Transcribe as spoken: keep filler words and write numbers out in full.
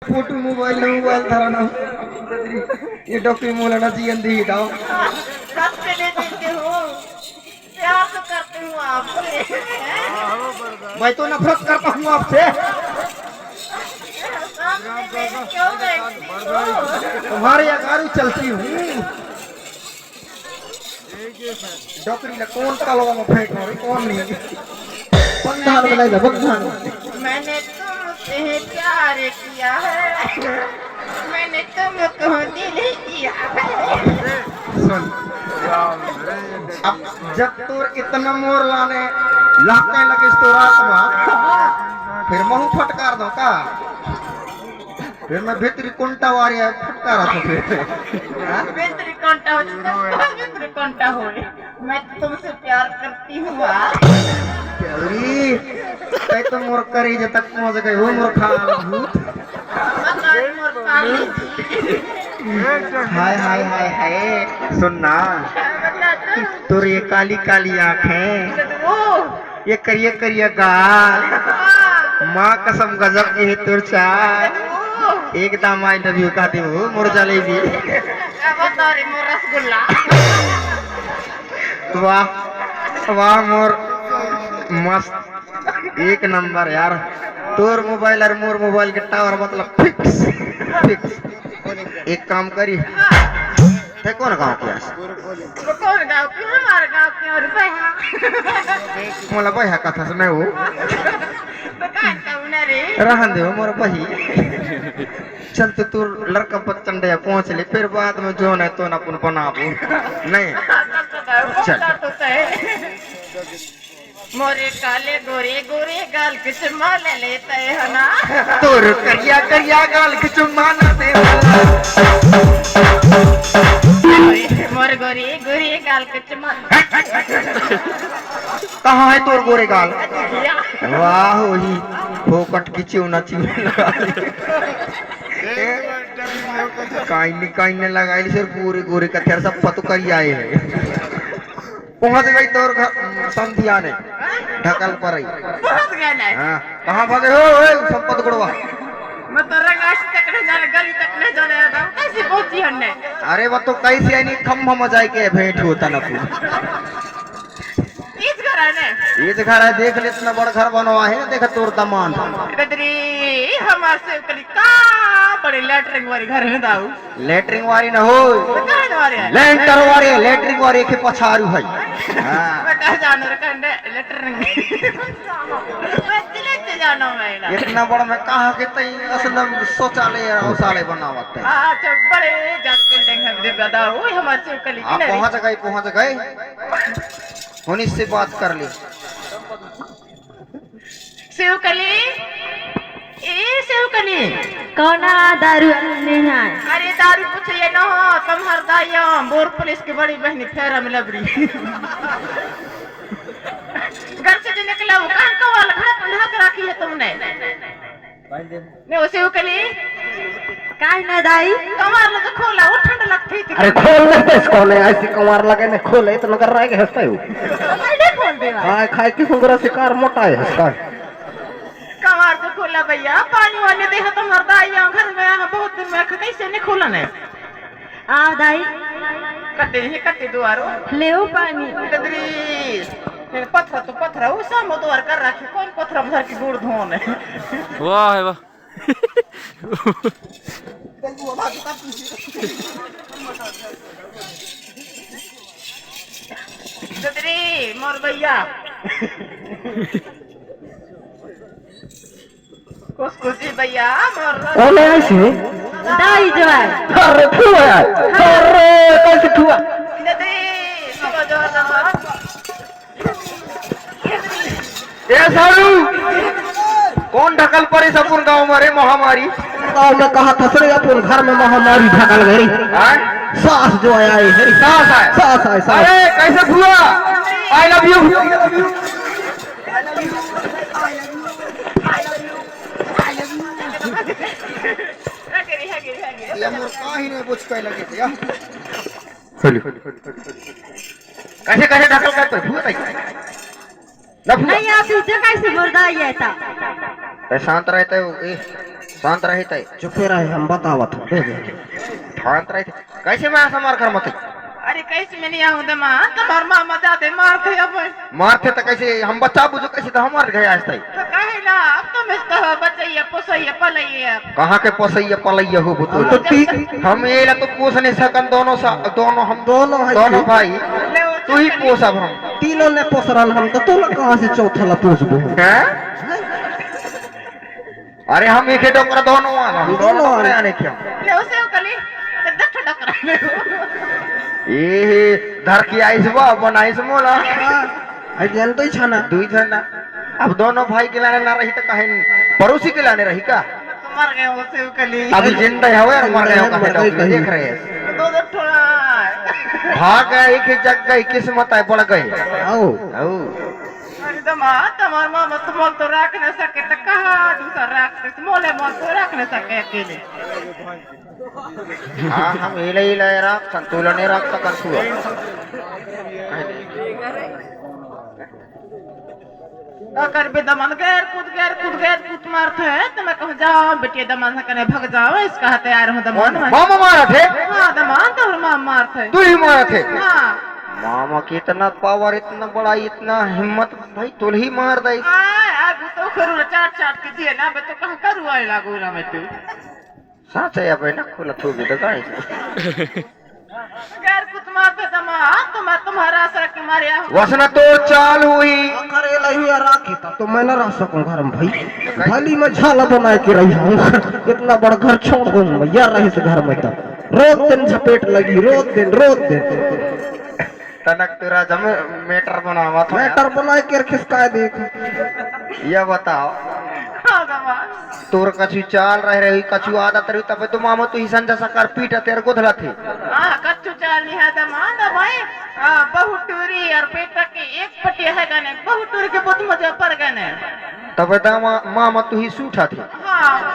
Photo mobile ना, mobile धरा ना। ये डोकरी मोला ना जियन दी दाव। हंस के दे देते हो। प्यार तो करती हूँ आपसे। मैं तो नफरत करता हूँ आपसे। सामने मेरे क्यों बैठती हो? तुम्हारे अगाड़ी चलती हूँ। डोकरी ला कौन तलवा में फेंक रही, कौन नहीं? बंधान में नहीं, बंधान में। मैंने तुमसे प्यार किया है, मैंने तुमको दिल किया है। सुन, अब जब तोर इतना मोर लाने लाते लगिस तो रात में, फिर महू फटकार दो का? फिर मैं भीतरी कुंटा वारी है, फटकारा तो फिर। हाँ? भीतरी कुंटा हो, भीतरी कुंटा हो। मैं तो तुमसे प्यार करती हूँ, वाह। अरे, तै तो मोर करेजा तक पहुँच गए हो, मोर खाल भूत। बता, मोर काली जी। हाय, हाय, हाय, हाय। सुन ना, बता तू। तोर ये काली काली आँख है, वो। ये करिया करिया गाल, माँ कसम गजब के है तोर चाल। एकदम I love you कह दे हो मोर जलेबी। अब तो रे मोर रसगुल्ला। वाह, वाह मोर मस्त, एक नंबर यार। तोर मोबाइल और मोर मोबाइल के टावर मतलब फिक्स, फिक्स। एक काम करी, तै कौन गाँव के आस? वो कौन गाँव के? हमारे गाँव के और बहा। मोला बहा कथा सुनाए हो। बता कौन रे? रहन दे मोर बही। चल तो तू लड़का बच्चन डे पहुँच ले, फिर बाद में जो है तो अपन बनाबो। नहीं। चल तो तय। मोरे काले गोरे गोरे गाल के चुम्मा ले लेते है ना। तोर करिया करिया गाल के चुम्मा ना दे। मोरे गोरे गोरे गाल के चुम्मा। कहाँ है तोर गोरे गाल? वाह, वही फोकट की चिवना चिवना। काइने काइने लगाइल से पूरे गोरे कथेर सब पतु करिया है। पहुंच गई तोर घर, समधिया ने ढकल पर आई। पहुंच गए ना। हाँ, कहाँ भागे हो, ए, संपत गुड़वा? मैं तो रंगासी तक नहीं जाने, गली तक नहीं जाने, कैसे पहुंची हमने? अरे, वो तो कैसे यानी खम्भा में जाए के भेंट होता ना तू। इस घर है ने? इस घर है, देख ले, इतना बड़ा घर बनवा है ना, देख तोर दमान। गदरी, हमारे से कली का बड़े लेटरिंग वाली घर है दाऊ। लेटरिंग वाली ना हो, तो कहाँ वाली है? लेंटर वाली है, लेटरिंग वाली के पछारू है। हाँ। बेटा जानो रे कंडे लेटरिंग। बस लेते जानो मैं ना। इतना बड़ा मैं कहाँ के तई असल में शौचालय और शौचालय बनावत है। हाँ, तो बड़े जन बिल्डिंग हम दे बता, ओए हमारे से कली आप किनारे। पहुँच गए, पहुँच गए। उन्हीं से बात कर ली। सेवकली, ए सेवकली। कौना दारू आने हैं? अरे दारू पूछिए न हो, तुम्हार दाइया बोर पुलिस की बड़ी बहनी फेरा में लबरी। घर से जो निकला वो कान का वाला घर बंधा के रखी है तुमने। ने ओ सेवकली। काहे ना दाई? कमार लगे खोला, वो ठंड लगती थी। अरे खोल ले बस, कौन है ऐसी कमार लगे ने खोले, इतना कर रहा है कि हंसता है वो। मैं नहीं खोल दे रहा। हाँ, खाए की सुंदर शिकार मोटा है हंसता है। कमार तो खोला भैया, पानी वाले देखा तो मरता है यहाँ घर में, यहाँ बहुत दिन में कैसे नहीं खोला ने? आओ दाई। कटे ही कटे दुआरो। ले ओ पानी। कदरी। फिर पत्थर तो पत्थर, वो सब दुआर कर रखे, कौन पत्थर में धर के गुड़ धोन है? वाह है वाह। ददरी, मोर भैया। खुश खुशी भैया, मोर कौन है ऐसे? दाई जो है। अरे, फुआ है। अरे, कैसे फुआ? ददरी, सुबह जो है ना। ए सारू, कौन ढकल परे सपुन गांव में रे महामारी? गांव में कहा था सर, अपन घर में महामारी ढकल गई। हाँ? सास जो आया है, सास आए। सास आए, सास। अरे, कैसे फुआ? I love you। ये मोर काहे नहीं बुझ के लगे थे यार। चलो। कैसे, कैसे ढकल करते? फुआ भाई। ना फुआ। नहीं, आप इसे कैसे बोल रहा है ये था? ए, शांत रहते हो, ए। शांत रही तय। चुपे रहे, हम बतावत हन। शांत रही तय। कैसे मैं आसा मार कर मत? अरे कैसे मैं नहीं आऊं दमा, तुम्हार मामा जाते मारते अब। मारते तो कैसे हम बच्चा बुझो कैसे तो हमार गए आज तक। तो कहे ना, अब तुम इस तरह बचैया, पोसैया, पलैया। कहाँ के पोसैया, पलैया हो बुतुल? हम तो ती- हम ये ला तो पोस नहीं सकन दोनों सा, दोनों हम दोनों है दोनों ती- भाई। ले वो तू ही चल पोस अब हम। तीनों ने पोस रहन हम तो तोला कहाँ से चौथा ला पोसबो? हैं? अरे हम एक ही डोकरा दोनों वाला, हम दोनों दोनों वाला। डोकरा आने क्या? ले उसे वो कली, तो दस ठो डोकरा ले। ए, धर के आइस बा, बनाइस मोला। हाँ, आई ज्ञान तो ही छाना। दुई झन ना। अब दोनों भाई के लाने ना रही तो कहीं पड़ोसी के लाने रही का? मर गए उसे वो कली। अभी जिंदा हवे और मर गए जिंदा है, कहे मर गए कहीं। देख रहे हैं। दो दो ठोड़ा। भाग गए, एक ही जग गई, किस्मत है, बढ़ गई। आओ। आओ। अरे दमा, तुम्हार मामा तो मोल तो राख न सके, तो कहा दूसर राख दे, मोले मोल तो राख न सके अकेले। हाँ, हम हिले हिले राख, संतुलन नहीं राख सकन तू। का करबे दमन, गैर कूद, गैर कूद, गैर कूद मारत है, तो मैं कहूँ, "जाओ बेटिया, दमन से कने भग जाओ, इसका हत्यार हूँ दमन मैं।" मामा मारत है? हाँ, दमन तो मामा मारत है। तू ही मारत है? हाँ। मामा की इतना पावर, इतना बड़ा, इतना हिम्मत, भाई, तू ही मार दे। आ, आ, वो तो खरू चाट चाट के दिए ना, मैं तो कहाँ करू आए लागू ना मैं तू। साँच है, अब है ना, खुला थू भी तो गाय। गैर कुतमार थे दमा, तुम्हार, तुम्हारा आसरा के मारे आहूँ। वसना तोर चाल हुई। करे लही या राखी, तब तो मैं न रह सकूं घर में भाई। भली मैं झाला बनाए के रही हूँ। इतना बड़ घर छोड़ दूं मैं, या रही से घर में तब। रोज दिन झपेट लगी, रोज दिन, रोज दिन। तनक तेरा जमे मैटर बनावा था। मैटर बनाए के खिसकाए देख। ये बताओ। हाँ, दमा। तोर कछु चाल रहे रही, कछु आदत रही, तब तो मामा तू ही संजा सकार पीटा तेरे गोधला थे। हाँ, कछु चाल नहीं है दमा, दमा। हाँ, बहु टूरी और बेटा के एक पटिया है गाने, बहु टूरी के बहुत मजा पर गाने। तब दामा, मामा तू ही सूठा थे। हाँ,